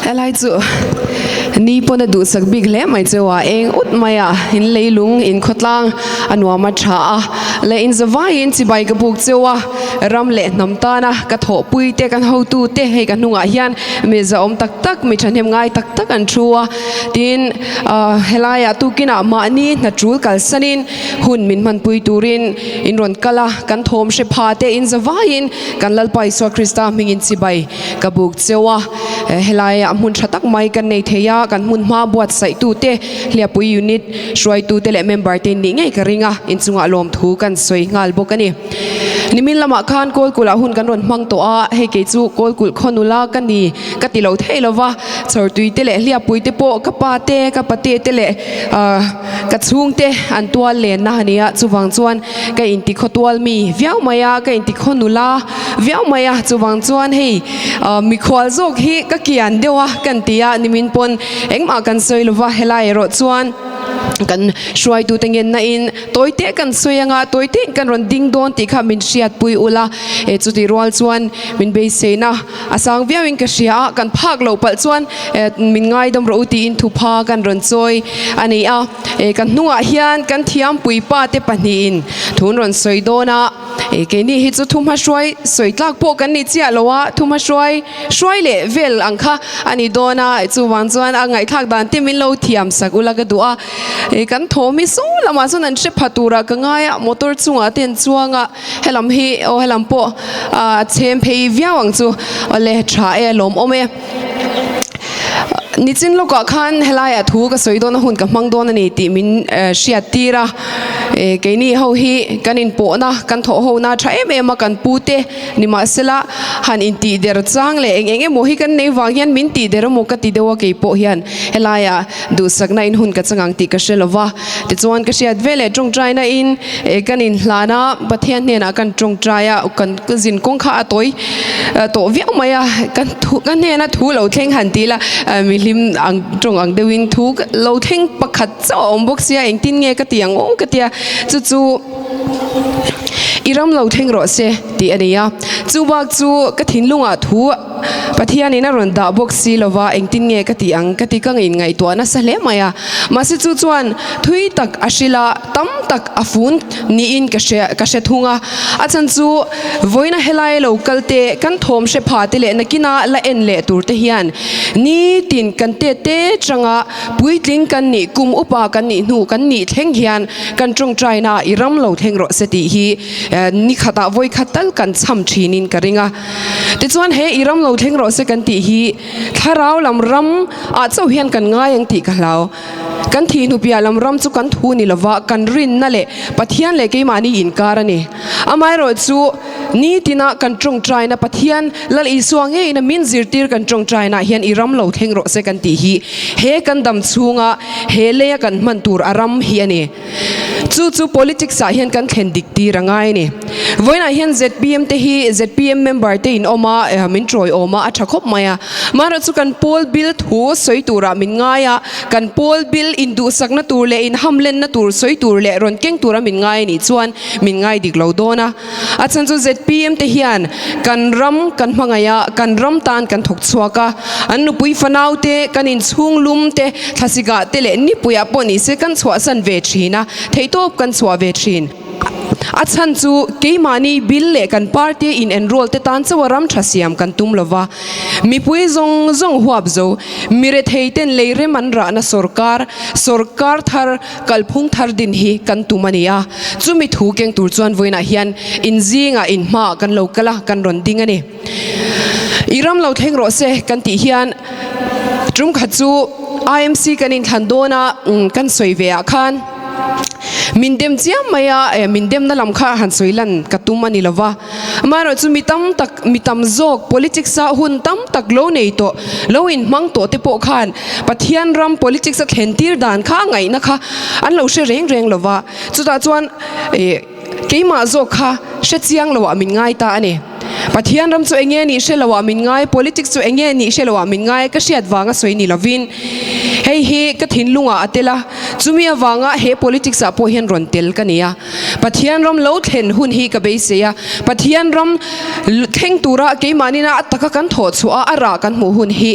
Helai chu ni pawn a duhsak bik hle mai cheu a, eng ut mai a, in leilung in khawtlang a nuam a tha a, leh in zavaiin chibai ka buk cheu a, ram leh hnam tana ka thawhpui te kan hotu te hei ka hnungah hian mi zahawm tak tak mi thahnem ngai tak tak an thu a, tin helaiah tukinah mahni hna tul kalsanin hun min hmanpui turin in rawn kal a, kan thawm hre pha te in zavaiin kan Lalpa Isua Krista hmingin chibai ka buk cheu a, helaiah hmun tha tak mai kan nei thei a, kan hmun hma buatsaih tute Hliapui Unit hruaitute leh member te nih ngei ka ring a, inchungah lawmthu kan sawi nghal bawk a ni. Nimin lamah khan Kawlkulh ah hun kan rawn hmang tawh a, hei kei chu Kawlkulh khaw nula ka ni ka ti lo thei lo va, Chhawrtui te leh Hliapui te pawh ka pa te, ka pate te leh ka chhungte an tual lenna a ni a, chuvang chuan ka inti khaw tual mi viau mai a, ka inti khaw nula viau mai a, chuvang chuan hei mikhual zawk hi ka kian deuh a kan ti a, nimin pawn engmah kan sawi lo va, helai erawh chuan kan hruaitute ngenna in tawi te kan sawi anga tawi te in kan rawn ding dawn tih kha min hriatpui ula, e chutih rual chuan min beiseina a sang viau in ka hria a, kan phak loh palh chuan min ngaidam rawh u tiin thupha kan rawn chawi a ni a. E kan hnungah hian kan thiampui pa te pahnihin thun rawn sawi dawn a, e keini hi chu thumha hruai sawi tlak pawh kan ni chiah lo a, thumha hruai hruai leh vel ang kha a ni dawn a, chuvang chuan a ngaihthlak dan te min lo thiam sak ula ka duh a, e kan thawm hi saw lamah chuan an hre pha turah ka ngai a, motor chungah te an chuang a, helam hi aw helam pawh a chhem phei viau ang chu awle tha e lawmawm e. Nichin lawkah khan helaiah thu ka sawi dawn a hun ka hmang dawn a ni tih min hriat tir a, keini ho hi kan inpawhna kan thawh hona tha em em a kan pu te nimahsela han intih der chang leh eng eng emaw hi kan nei vang hian min tih der emaw ka ti deuh a keipawh hian helaiah duhsakna in hun ka chang ang tih ka hre lova tichuan ka hriat veleh tawngtaina in kan inhlan a Pathian hnenah kan tawngtai a kan zin kawng kha a tawi tawh viau mai a kan thu ka hnena thu lo thleng han ti ila mihlim ang tawng ang deuhin thu lo thleng pakhat chauh a awm bawk sia engtin nge ka ti ang aw ka tia chu chu i ram lo thleng rawh se tih a ni a chu bak chu ka thinlungah thu Pathianin a rawn dah bawk si lova engtin nge ka tih ang ka ti ka inngaihtuah nasa hle mai a mahse chu chuan thui tak a hrilh a tam tak a fun niin ka hre ka hre thung a a chhan chu vawiina helai lo kal te kan thawm hre pha te leh nakina la en leh tur te hian nitin kan tet te changa puitling kan nih kum upa kan nih hnu kan nih thleng hian kan tawngtaina i ram lo thleng rawh se tih hi ni khatah vawi khat tal kan cham thinin ka ring a. Tichuan he i ram lo thleng rawh se kan tih hi thlarau lam ram ah chauh hian kan ngai ang tih ka hlau. Kan thih hnu piah lam ram chu kan thu ni lova kan rinna leh Pathian leh keimahni inkar a ni. Amaherawhchu nitina kan tawngtaina Pathian Lal Isua ngeiin a min zirtir kan tawngtaina hian i ram lo thleng rawh se kan tih hi he kan dam chhunga he leia kan hman tur a ram hi a ni. Chu chu politics ah hian kan thlen dik tir a ngai a ni. Vawiinah hian zpm te hi zpm member te in awm a, min tawi awm a, a tha khawp mai a. Mahrawh chu kan pawl bill thu sawi turah min ngai a, kan pawl bill induhsakna tur leh inhamlenna tur sawi tur leh rawn keng tura min ngai a nih chuan min ngai dik lo dawn a. A chhan chu zpm te hian kan ram kan hmangaih a, kan ram tan kan thawk chhuak a, an nupui fanau te, kan inchhung lum te, thlasik ah te leh nipui ah pawh ni se kan chhuahsan ve thin a, theihtawp kan chhuah ve thin. A chhan chu keimahni bill leh kan party in enroll te tan chauh a ram tha siam kan tum lova, mipui zawng zawng huap zo, mirethei ten lei rem an rahna sawrkar, sawrkar thar, Kalphung thar din hi kan tum a ni a, chumi thu keng tur chuan vawiinah hian inzingah inhmaah kan lo kal a, kan rawn ding a ni. I ram lo thleng rawh se kan tih hian tum khat chu IMC kan inthlan dawn a, kan sawi ve ah khan min dem chiam mai a, min demna lam kha han sawi lan ka tum a ni lo va. Amaherawh chu mi tam tak, mi tam zawk politics a hun tam tak lo nei tawh, lo inhmang tawh te pawh khan Pathian ram politics a thlen tir dan kha a ngaihna kha an lo hre reng reng lo va. Chutah chuan ih keimah zawk kha hre chiang loah min ngai ta a ni. Pathian ram chu enge nih hre loah min ngai, politics chu enge nih hre loah min ngai ka hriat vanga sawi ni lovin hei hi ka thinlungah a tel a, chumi avanga he politics ah pawh hian rawn tel ka ni a. Pathian ram lo thlen hun hi ka beisei a, Pathian ram thleng tura keimahnin a taka kan thawh chhuah a, a rah kan hmuh hun hi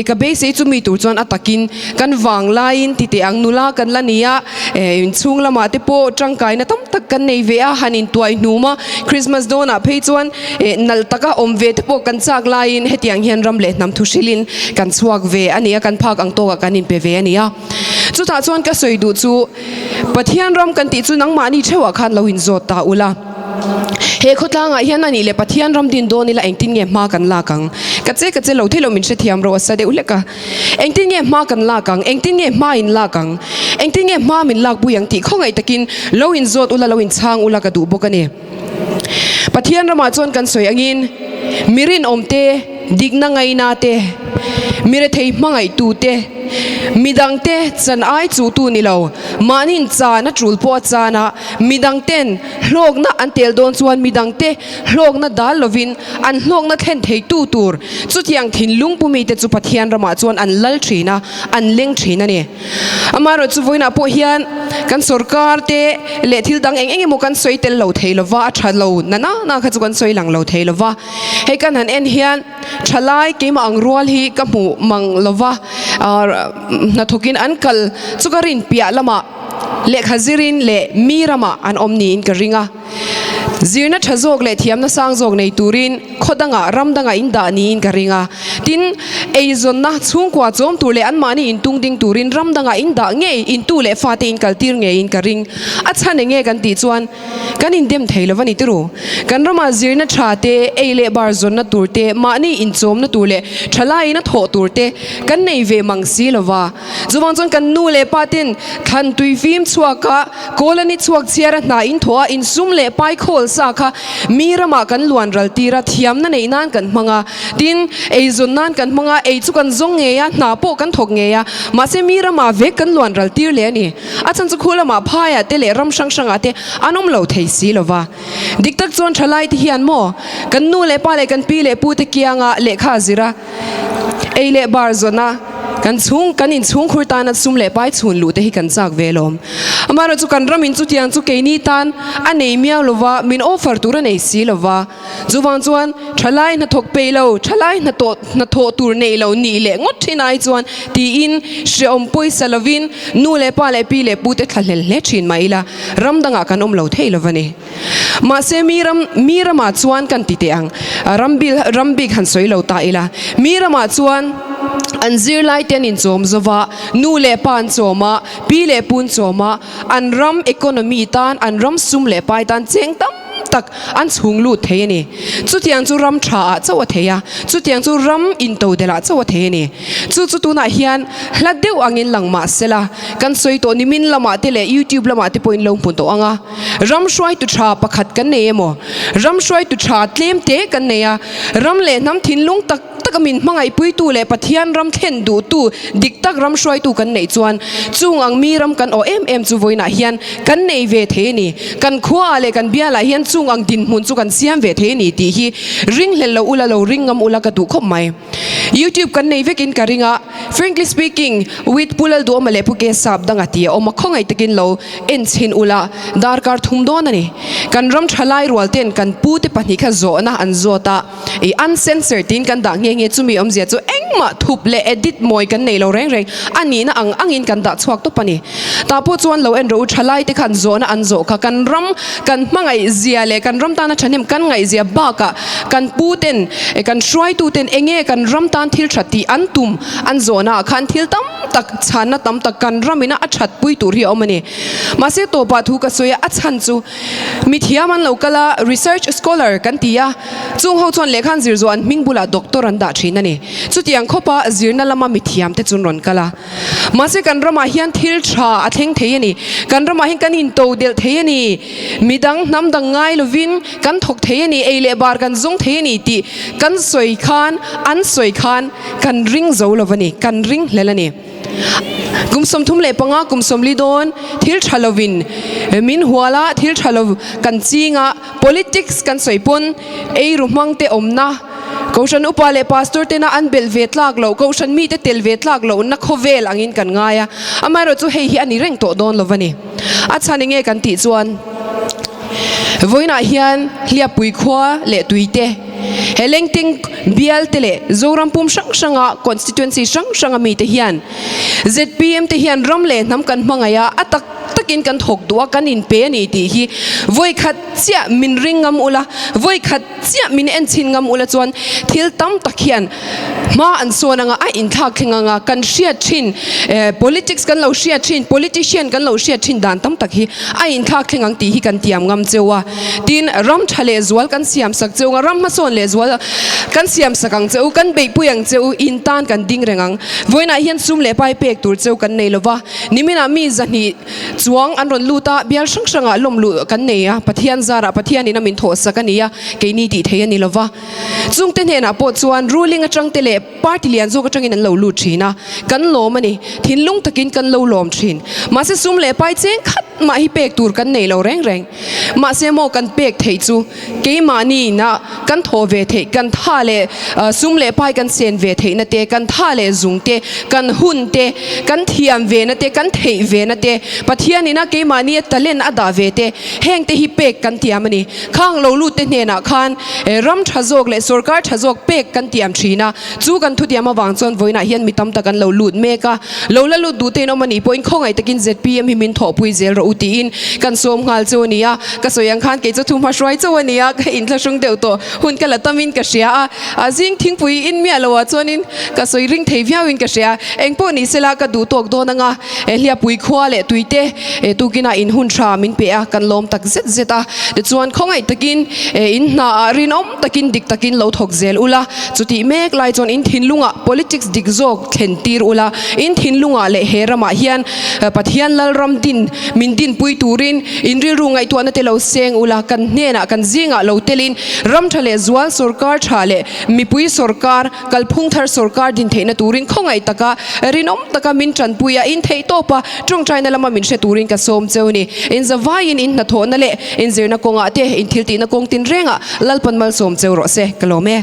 ka beisei chumi tur chuan a takin kan vang laiin ti teh ang nula kan la ni a, inchhung lamah te pawh tangkaina tam tak kan nei ve a, han intuai hnum a, Christmas dawnah phei chuan nalh taka awm ve te pawh kan chak laiin hetiang hian ram leh hnam thu hrilhin kan chhuak ve a ni a, kan phak ang tawkah kan inpe ve a ni a. Chutah chuan ka sawi duh chu Pathian ram kan tih chu nangmahni theuhah khan lo inzawt ta ula. He khawtlangah hian a nih leh Pathian ram din dawn ila engtin nge hma kan lak ang? Ka che ka che lo theilo min hrethiam ro a sa deuh hlek a. Engtin nge hma kan lak ang? Engtin nge hma in lak ang? Engtin nge hma min lak pui ang tih khawngaih takin lo inzawt ula lo inchhang ula ka duh bawk a ni. Pathian ramah chuan kan sawi angin mi rinawm te, dikna ngaina te, mi rethei hmangaihtu te, midang te chan ai chuhtu ni lo, mahniin chan a tul pawh a chan a, midang ten hlawkna an tel dawn chuan midang te hlawkna dal lovin an hlawkna thlen theitu tur chutiang thinlung pu mite chu Pathian ramah chuan an lal thin a, an leng thin a ni. Amaherawh chu vawiinah pawh hian kan sorkar te leh thil dang eng eng emaw kan sawi tel lo thei lova, a tha lo na na na kha chu kan sawi lang lo thei lova. Hei kan han en hian thalai keimah ang rual hi ka hmuh mang lova, hnathawkin an kal chu ka rin piah lamah lehkha zirin leh mi ramah an awm niin ka ring a. Zirna tha zawk leh thiamna sang zawk nei turin khaw dangah ram dangah in dah niin ka ring a. Tin, eizawnna chhungkua chawm tur leh anmahni intung ding turin ram dangah in dah ngei, intu leh fate in kaltir ngeiin ka ring. A chhan eng nge kan tih chuan kan indem thei lo va ni tiru. Kan ramah zirna tha te, ei leh bar zawnna tur te, mahni inchawmna tur leh thalaiin a thawh tur te kan nei ve mang si lo va. Chuvang chuan kan nu leh pa ten thlan tui fim chhuak a, colony chhuak chhiar a hna in thawh a, insum leh pai khawl sa kha mi ramah kan luan ral tir a, thiamna neih nan kan hmang a, tin eizawn nan kan hmang a, ei chu kan zawng ngei a, hna pawh kan thawk ngei a, mahse mi ramah vek kan luan ral tir leh a ni. A chhan chu khu lamah phaiah te leh ram hrang hrangah te an awm lo thei si lo va. Dik tak chuan thalai te hian maw kan nu leh pa leh kan pi leh pu te kianga lehkha a zir a, Ei leh bar zawna kan chhung kan inchhungkhur tana sum leh pai chhun luh te hi kan chak ve lawm. Amaherawh chu kan ram in chutiang chu keini tan a nei miau lova, min offer tur a nei si lova. Chuvang chuan thalai hnathawk peih lo, thalai hnathawh hnathawh tur nei lo nih leh ngawt thin ai chuan tiin hrehawm pawisa lovin nu leh pa leh pi leh pu te thlahlel hle thin mah ila ram dangah kan awm lo thei lova ni. Mahse mi ram mi ramah chuan kan ti teh ang, ram bil ram bik han sawi lo ta ila, mi ramah chuan an zirlai te an inchawm zo va, nu leh pa an chawm a, pi leh pu an chawm a, an ram economy tan, an ram sum leh pai tan cheng tam tak an chhung lut thei a ni. Chutiang chu ram tha ah chauh a thei a, chutiang chu ram intodelh ah chauh a thei a ni. Chu chu tunah hian hla deuh angin lang mah sela, kan sawi tawh nimin lamah te leh youtube lamah te pawhin lo hmu tawh ang a. Ram hruaitu tha pakhat kan nei emaw? Ram hruaitu tha tlem te kan nei a, ram leh hnam thinlung tak taka min hmangaihpuitu leh Pathian ram thlen duhtu dik tak ram hruaitu kan neih chuan chung ang mi ram kan awh em em chu vawiinah hian kan nei ve thei a ni. Kan khuaah leh kan bialah hian chung ang dinhmun chu kan siam ve thei a ni tih hi ringhlel lo ula lo ring ngam ula ka duh khawp mai. Youtube kan nei vekin ka ring a, Frankly speaking with Pu Lalduhawma leh Pu Kesap danga tih a awm a, khawngaih takin lo en chhin ula, darkar thum dawn a ni. Kan ram thalai rual ten kan pu te pahnih kha zawhna an zawt a, i uncensored tiin kan dah nghe nghe, chumi awmzia chu engmah thup leh edit mawi kan nei lo reng reng, a nihna ang angin kan dah chhuak tawp a ni. Tah pawh chuan lo en rawh u, thalai te khan zawhna an zawh kha kan ram kan hmangaih zia leh kan ram tana thahnem kan ngaih zia bakah kan pu ten kan hruaitu ten enge kan ram tan thil tha tih an tum an zawhna ah khan thil tam tak chhanna tam tak kan ram ina a that pui tur hi a awm a ni. Mahse tawpah thu ka sawi a, a chhan chu mithiam an lo kal a, research scholar kan ti a, chung ho chuan lehkha an zir zawh an hming bulah doctor an dah thin a ni. Chutiang khawpa zirna lama mithiam te chu an rawn kal a. Mahse kan ramah hian thil tha a thleng thei a ni. Kan ramah hian kan into delh thei a ni. Midang hnam dang ngai lovin kan thawk thei a ni, ei leh bar kan zawng thei a ni tih kan sawi khan, an sawi khan kan ring zo lo a ni, kan ring hlel a ni. Kum 35 kum 40 dawn thil tha lovin min hual a, thil tha lo kan ching a, politics kan sawi pawn eiru hmang te awmna, Kohhran upa leh pastor tena an belh ve tlak loh, Kohhran mite tel ve tlak lohna khawvel angin kan ngai a, amaherawhchu hei hi a ni reng tawh dawn lo va ni. A chhan enge kan tih chuan vawiinah hian Hliappui khua leh tuite, he Lengteng bial te leh Zoram pum hrang hranga constituency hrang hranga mite hian zpm te hian ram leh hnam kan hmangaih a, a tak takin kan thawk duh a, kan inpe a ni tih hi vawikhat chiah min ring ngam ula, vawikhat chiah min en chhin ngam ula chuan thil tam tak hian hma an sawn anga a inthlak thleng anga kan hriat thin politics kan lo hriat thin politician kan lo hriat thin dan tam tak hi a inthlak thleng ang tih hi kan tiam ngam cheu a tin ram tha leh zual kan siam sak cheu anga ram hmasawn leh zual kan siam sak ang cheu kan beihpui ang cheu in tan kan ding reng ang vawiinah hian sum leh pai pek tur cheu kan nei lova niminah mi zahnih Chuang an rawn lut a, bial hrang hrangah lawm luh kan nei a, Pathian zarah Pathianin a min thawhsak a ni a, keini tih thei a ni lova. Chungte hnenah pawh chuan ruling atang te leh party lian zawk atangin an lo lut thin a, kan lawm a ni. Thinlung takin kan lo lawm thin. Mahse sum leh pai cheng khat mah hi pek tur kan nei lo reng reng. Mahse maw kan pek theih chu keimahni ina kan thawh ve theih, kan tha leh sum leh pai kan sen ve theihna te, kan tha leh zung te, kan hun te, kan thiam ve na te, kan theih ve na te, Pathian ina keimahnia talent a dah ve te, heng te hi pek kan tiam a ni. Khang lo lut te hnenah khan ram tha zawk leh sorkar tha zawk pek kan tiam thin a, chu kan thutiam avang chuan vawiinah hian mi tam tak an lo lut mek a. Lo la lut duh tein awm a nih pawhin khawngaih takin zpm hi min thawhpui zel rawh u tiin kan sawm nghal chu a ni a, ka sawi ang khan kei chu thu hmahruai chauh a ni a, ka inthlahrung deuh tawh hun ka la tamin ka hria a, a zing thingpui in miah lo ah chuanin ka sawi ring thei viauin ka hria, engpawh ni sela ka duh tawk dawn anga Hliapui khua leh tuite tukinah in hun tha min pe a, kan lawm tak zet zet a, tichuan khawngaih takin in hna ah rinawm takin dik takin lo thawk zel ula, chutih mek lai chuan in thinlungah politics dik zawk thlen tir ula, in thinlungah leh he ramah hian Pathian Lalram din min dinpui turin in rilru ngaihtuahna te lo seng ula, kan hnenah kan zingah lo telin ram tha leh zual sorkar tha leh mipui sorkar kalphung thar sorkar din theihna turin khawngaih taka rinawm taka min tanpui a, in theih tawp a, tawngtaina lama min hre turin ka sawm cheu ni. In zavaiin in hnathawhna leh in zirna kawngah te, in thiltihna kawng tinrengah Lalpan malsawm cheu rawh se, ka lawm e.